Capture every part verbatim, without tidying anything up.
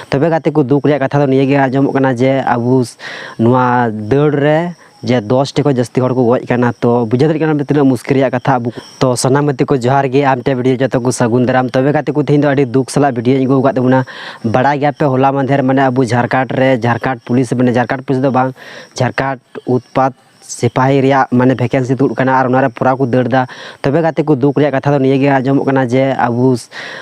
ᱛᱚᱵᱮ ᱜᱟᱛᱮ ᱠᱚ, ᱫᱩᱠ ᱨᱮᱭᱟᱜ ᱠᱟᱛᱷᱟ ᱫᱚ ᱱᱤᱭᱟᱹ ᱜᱮ ᱟᱸᱡᱚᱢᱚᱜ ᱠᱟᱱᱟ ᱡᱮ ᱟᱵᱚ ᱱᱚᱣᱟ ᱫᱟᱹᱲ ᱨᱮ ᱡᱮ ᱫᱚᱥ ᱴᱤ ᱠᱷᱚᱱ ᱡᱟᱹᱥᱛᱤ ᱦᱚᱲ ᱠᱚ ᱜᱚᱡ ᱠᱟᱱᱟ᱾ ᱛᱚ ᱵᱩᱡᱷᱟᱹᱣ ᱫᱟᱲᱮᱭᱟᱜ ᱠᱟᱱᱟ ᱯᱮ ᱛᱤᱱᱟᱹᱜ ᱢᱩᱥᱠᱤᱞ ᱨᱮᱭᱟᱜ ᱠᱟᱛᱷᱟ ᱟᱵᱚ᱾ ᱛᱚ ᱥᱟᱱᱟᱢ ᱜᱟᱛᱮ ᱠᱚ ᱡᱚᱦᱟᱨ ᱜᱮ, ᱟᱨ ᱢᱤᱫᱴᱮᱱ ᱵᱷᱤᱰᱤᱭᱳ ᱡᱚᱛᱚ ᱠᱚ ᱥᱟᱹᱜᱩᱱ ᱫᱟᱨᱟᱢ᱾ ᱛᱚᱵᱮ ᱜᱟᱛᱮ ᱠᱚ, ᱛᱮᱦᱮᱧ ᱫᱚ ᱟᱹᱰᱤ ᱫᱩᱠ ᱥᱟᱞᱟᱜ ᱵᱷᱤᱰᱤᱭᱳᱧ ᱟᱹᱜᱩ ᱟᱠᱟᱫ ᱛᱟᱵᱚᱱᱟ᱾ ᱵᱟᱲᱟᱭ ᱜᱮᱭᱟ ᱯᱮ ᱦᱚᱞᱟ ᱢᱟᱫᱷᱮᱨ ᱢᱟᱱᱮ ᱟᱵᱚ ᱡᱷᱟᱨᱠᱟᱸᱰ ᱨᱮ, ᱡᱷᱟᱨᱠᱟᱸᱰ ᱯᱩᱞᱤᱥ ᱢᱟᱱᱮ ᱡᱷᱟᱨᱠᱟᱸᱰ ᱯᱩᱞᱤᱥ ᱫᱚ ᱵᱟᱝ, ᱡᱷᱟᱨᱠᱟᱸᱰ ᱩᱛᱯᱟᱛ ᱥᱤᱯᱟᱦᱤ ᱨᱮᱭᱟᱜ ᱢᱟᱱᱮ ᱵᱷᱮᱠᱮᱱᱥᱤ ᱛᱩᱫ ᱠᱟᱱᱟ ᱟᱨ ᱚᱱᱟᱨᱮ ᱯᱩᱨᱟ ᱠᱚ ᱫᱟᱹᱲ ᱮᱫᱟ᱾ ᱛᱚᱵᱮ ᱜᱟᱛᱮ ᱠᱚ, ᱫᱩᱠ ᱨᱮᱭᱟᱜ ᱠᱟᱛᱷᱟ ᱫᱚ ᱱᱤᱭᱟᱹ ᱜᱮ ᱟᱸᱡᱚᱢᱚᱜ ᱠᱟᱱᱟ ᱡᱮ ᱟᱵᱚ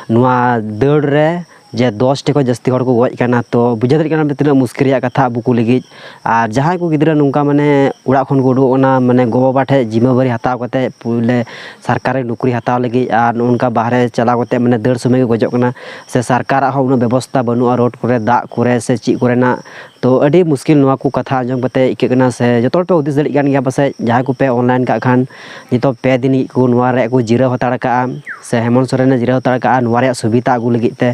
ᱱᱚᱣᱟ ᱫᱟᱹᱲ ᱨᱮ ᱡᱮ ᱫᱚᱥ ᱴᱤ ᱠᱷᱚᱱ ᱡᱟᱹᱥᱛᱤ ᱦᱚᱲ ᱠᱚ ᱜᱚᱡ ᱠᱟᱱᱟ᱾ ᱛᱚ ᱵᱩᱡᱷᱟᱹᱣ ᱫᱟᱲᱮᱭᱟᱜ ᱠᱟᱱᱟ ᱯᱮ ᱛᱤᱱᱟᱹᱜ ᱢᱩᱥᱠᱤᱞ ᱨᱮᱭᱟᱜ ᱠᱟᱛᱷᱟ ᱟᱵᱚ ᱠᱚ ᱞᱟᱹᱜᱤᱫ᱾ ᱟᱨ ᱡᱟᱦᱟᱸᱭ ᱠᱚ ᱜᱤᱫᱽᱨᱟᱹ ᱱᱚᱝᱠᱟ ᱢᱟᱱᱮ ᱚᱲᱟᱜ ᱠᱷᱚᱱ ᱠᱚ ᱩᱰᱩᱠᱚᱜ ᱠᱟᱱᱟ, ᱢᱟᱱᱮ ᱜᱚ-ᱵᱟᱵᱟ ᱴᱷᱮᱱ ᱡᱤᱢᱟᱹᱵᱟᱨᱤ ᱦᱟᱛᱟᱣ ᱠᱟᱛᱮ ᱯᱩᱭᱞᱟᱹ ᱥᱚᱨᱠᱟᱨᱤ ᱱᱚᱠᱨᱤ ᱦᱟᱛᱟᱣ ᱞᱟᱹᱜᱤᱫ, ᱟᱨ ᱱᱚᱜᱼᱚ ᱱᱚᱝᱠᱟ ᱵᱟᱦᱨᱮ ᱪᱟᱞᱟᱣ ᱠᱟᱛᱮ ᱢᱟᱱᱮ ᱫᱟᱹᱲ ᱥᱚᱢᱚᱭ ᱜᱮ ᱜᱚᱡᱚᱜ ᱠᱟᱱᱟ, ᱥᱮ ᱥᱚᱨᱠᱟᱨᱟᱜ ᱦᱚᱸ ᱩᱱᱟᱹᱜ ᱵᱮᱵᱚᱥᱛᱷᱟ ᱵᱟᱹᱱᱩᱜᱼᱟ ᱨᱳᱰ ᱠᱚᱨᱮ, ᱫᱟᱜ ᱠᱚᱨᱮ ᱥᱮ ᱪᱮᱫ ᱠᱚᱨᱮᱱᱟᱜ᱾ ᱛᱚ ᱟᱹᱰᱤ ᱢᱩᱥᱠᱤᱞ ᱱᱚᱣᱟ ᱠᱚ ᱠᱟᱛᱷᱟ ᱟᱸᱡᱚᱢ ᱠᱟᱛᱮ ᱟᱹᱭᱠᱟᱹᱜ ᱠᱟᱱᱟ, ᱥᱮ ᱡᱚᱛᱚ ᱦᱚᱲ ᱯᱮ ᱦᱩᱫᱤᱥ ᱫᱟᱲᱮᱭᱟᱜ ᱠᱟᱱ ᱜᱮᱭᱟ ᱯᱟᱥᱮᱡ, ᱡᱟᱦᱟᱸᱭ ᱠᱚᱯᱮ ᱚᱱᱞᱟᱭᱤᱱ ᱠᱟᱜ ᱠᱷᱟᱱ ᱱᱤᱛᱚᱜ ᱯᱮ ᱫᱤᱱ ᱜᱮ ᱠᱚ ᱱᱚᱣᱟ ᱨᱮᱭᱟᱜ ᱠᱚ ᱡᱤᱨᱟᱹᱣ ᱦᱟᱛᱟᱲ ᱠᱟᱜᱼᱟ, ᱥᱮ ᱦᱮᱢᱚᱱᱛ ᱥᱚᱨᱮᱱᱮ ᱡᱤᱨᱟᱹᱣ ᱦᱟᱛᱟᱲ ᱠᱟᱜᱼᱟ ᱱᱚᱣᱟ ᱨᱮᱭᱟᱜ ᱥᱩᱵᱤᱫᱷᱟ ᱟᱹᱜᱩ ᱞᱟᱹᱜᱤᱫ ᱛᱮ᱾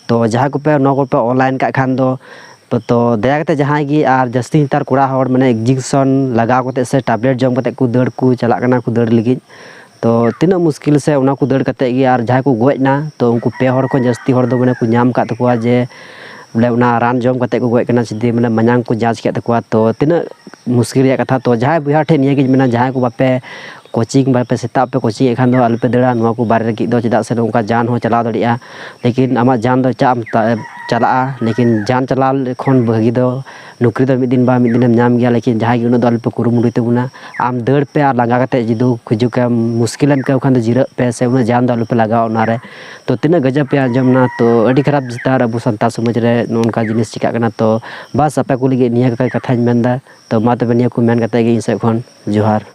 ᱛᱚ ᱡᱟᱦᱟᱸᱭ ᱠᱚᱯᱮ ᱱᱚᱣᱟ ᱠᱚᱯᱮ ᱚᱱᱞᱟᱭᱤᱱ ᱠᱟᱜ ᱠᱷᱟᱱ ᱫᱚ, ᱛᱚ, ᱛᱚ ᱫᱟᱭᱟ ᱠᱟᱛᱮ ᱡᱟᱦᱟᱸᱭ ᱜᱮ, ᱟᱨ ᱡᱟᱹᱥᱛᱤ ᱱᱮᱛᱟᱨ ᱠᱚᱲᱟ ᱦᱚᱲ ᱢᱟᱱᱮ ᱤᱧᱡᱮᱠᱥᱚᱱ ᱞᱟᱜᱟᱣ ᱠᱟᱛᱮ ᱥᱮ ᱴᱮᱵᱞᱮᱴ ᱡᱚᱢ ᱠᱟᱛᱮ ᱠᱚ ᱫᱟᱹᱲ ᱠᱚ ᱪᱟᱞᱟᱜ ᱠᱟᱱᱟ ᱠᱚ ᱫᱟᱹᱲ ᱞᱟᱹᱜᱤᱫ᱾ ᱛᱚ ᱛᱤᱱᱟᱹᱜ ᱢᱩᱥᱠᱤᱞ ᱥᱮ ᱚᱱᱟ ᱠᱚ ᱫᱟᱹᱲ ᱠᱟᱛᱮ ᱜᱮ, ᱟᱨ ᱡᱟᱦᱟᱸᱭ ᱠᱚ ᱜᱚᱡ ᱮᱱᱟ, ᱛᱚ ᱩᱱᱠᱩ ᱯᱮ ᱦᱚᱲ ᱠᱷᱚᱱ ᱡᱟᱹᱥᱛᱤ ᱦᱚᱲ ᱫᱚ ᱢᱟᱱᱮ ᱠᱚ ᱧᱟᱢ ᱟᱠᱟᱫ ᱛᱟᱠᱚᱣᱟ ᱡᱮ ᱵᱚᱞᱮ ᱚᱱᱟ ᱨᱟᱱ ᱡᱚᱢ ᱠᱟᱛᱮ ᱠᱚ ᱜᱚᱡ ᱠᱟᱱᱟ, ᱡᱩᱫᱤ ᱢᱟᱱᱮ ᱢᱟᱭᱟᱝ ᱠᱚ ᱡᱟᱸᱪ ᱠᱮᱫ ᱛᱟᱠᱚᱣᱟ᱾ ᱛᱚ ᱛᱤᱱᱟᱹᱜ ᱢᱩᱥᱠᱤᱞ ᱨᱮᱭᱟᱜ ᱠᱟᱛᱷᱟ᱾ ᱛᱚ ᱡᱟᱦᱟᱸᱭ ᱵᱚᱭᱦᱟ ᱴᱷᱮᱱ ᱱᱤᱭᱟᱹ ᱜᱤᱧ ᱢᱮᱱᱟ, ᱡᱟᱦᱟᱸᱭ ᱠᱚ ᱵᱟᱯᱮ ᱠᱳᱪᱤᱝ, ᱵᱟᱯᱮ ᱥᱮᱛᱟᱜ ᱯᱮ ᱠᱳᱪᱤᱝ ᱮᱫ ᱠᱷᱟᱱ ᱫᱚ ᱟᱞᱚᱯᱮ ᱫᱟᱹᱲᱟ ᱱᱚᱣᱟ ᱠᱚ ᱵᱟᱨᱮ ᱞᱟᱹᱜᱤᱫ ᱫᱚ, ᱪᱮᱫᱟᱜ ᱥᱮ ᱱᱚᱝᱠᱟ ᱡᱟᱱ ᱦᱚᱸ ᱪᱟᱞᱟᱣ ᱫᱟᱲᱮᱭᱟᱜᱼᱟ᱾ ᱞᱮᱠᱤᱱ ᱟᱢᱟᱜ ᱡᱟᱱ ᱫᱚ ᱪᱟᱜ ᱮᱢ ᱛᱟ-, ᱪᱟᱞᱟᱜᱼᱟ, ᱞᱮᱠᱤᱱ ᱡᱟᱱ ᱪᱟᱞᱟᱣ ᱠᱷᱚᱱ ᱵᱷᱟᱹᱜᱤ ᱫᱚ ᱱᱚᱠᱨᱤ ᱫᱚ ᱢᱤᱫ ᱫᱤᱱ ᱵᱟ ᱢᱤᱫ ᱫᱤᱱᱮᱢ ᱧᱟᱢ ᱜᱮᱭᱟ, ᱞᱮᱠᱤᱱ ᱡᱟᱦᱟᱸᱭ ᱜᱮ ᱩᱱᱟᱹᱜ ᱫᱚ ᱟᱞᱚᱯᱮ ᱠᱩᱨᱩᱢᱩᱴᱩᱭ ᱛᱟᱵᱚᱱᱟ᱾ ᱟᱢ ᱫᱟᱹᱲ ᱯᱮ ᱟᱨ ᱞᱟᱸᱜᱟ ᱠᱟᱛᱮ ᱡᱩᱫᱤ ᱠᱷᱩᱡᱩᱜ ᱮᱢ ᱢᱩᱥᱠᱤᱞᱮᱢ ᱟᱹᱭᱠᱟᱹᱣ ᱠᱷᱟᱱ ᱫᱚ ᱡᱤᱨᱟᱹᱜ ᱯᱮ, ᱥᱮ ᱩᱱᱟᱹᱜ ᱡᱟᱱ ᱫᱚ ᱟᱞᱚᱯᱮ ᱞᱟᱜᱟᱣᱟ ᱚᱱᱟᱨᱮ᱾ ᱛᱚ ᱛᱤᱱᱟᱹᱜ ᱜᱟᱡᱟᱵ ᱯᱮ ᱟᱸᱡᱚᱢ ᱱᱟ, ᱛᱚ ᱟᱹᱰᱤ ᱠᱷᱟᱨᱟᱯ ᱪᱮᱛᱟᱱ ᱨᱮ ᱟᱵᱚ ᱥᱟᱱᱛᱟᱲ ᱥᱚᱢᱟᱡᱽ ᱨᱮ ᱱᱚᱜᱼᱚ ᱱᱚᱝᱠᱟ ᱡᱤᱱᱤᱥ ᱪᱤᱠᱟᱹᱜ ᱠᱟᱱᱟ᱾ ᱛᱚ ᱵᱟᱥ ᱟᱯᱮ ᱠᱚ ᱞᱟᱹᱜᱤᱫ ᱱᱤᱭᱟᱹ ᱠᱟᱛᱷᱟᱧ ᱢᱮᱱᱫᱟ᱾ ᱛᱚ ᱢᱟ ᱛᱚᱵᱮ ᱱᱤᱭᱟᱹ ᱠᱚ ᱢᱮᱱ ᱠᱟᱛᱮ ᱜᱮ ᱤᱧ ᱥᱮᱫ ᱠᱷᱚᱱ ᱡᱚᱦᱟᱨ᱾